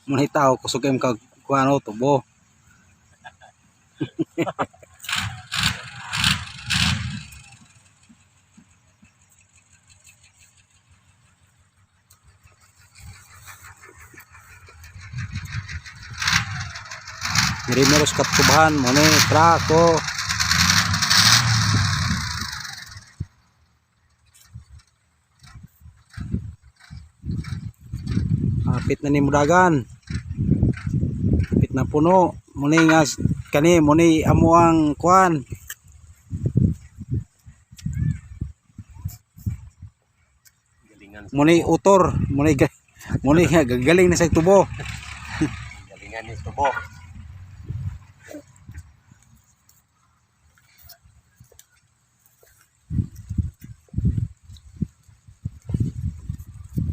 Muna tao kusog kay kag kuano tubo. Diri meros katubahan mo ni trako. Apit na ni mudagan. Apit na puno. Muni nga kani muni amo ang kuan. Galingan sa Muni utor, muni muni nga gagaling na sa tubo. Galingan ni tubo.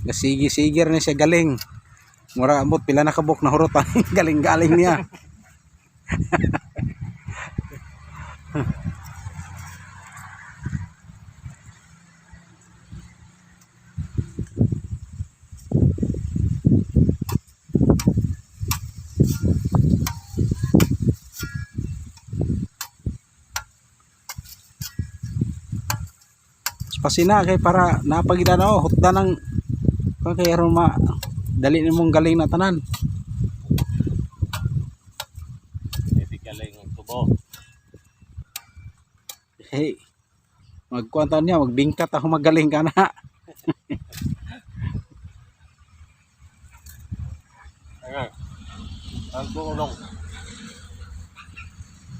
Gasigi-sigir ni siya galing. Mura amot pila na kabuk na hurot ang galing-galing niya. Pasina kay para napagida na oh, hutda ng kuan kay aron ma dali nimong galing na tanan. Hindi galing ang tubo. Hey. Magkuan taon niya, magbingkat ako magaling ka na. Ayan. Ang tulong.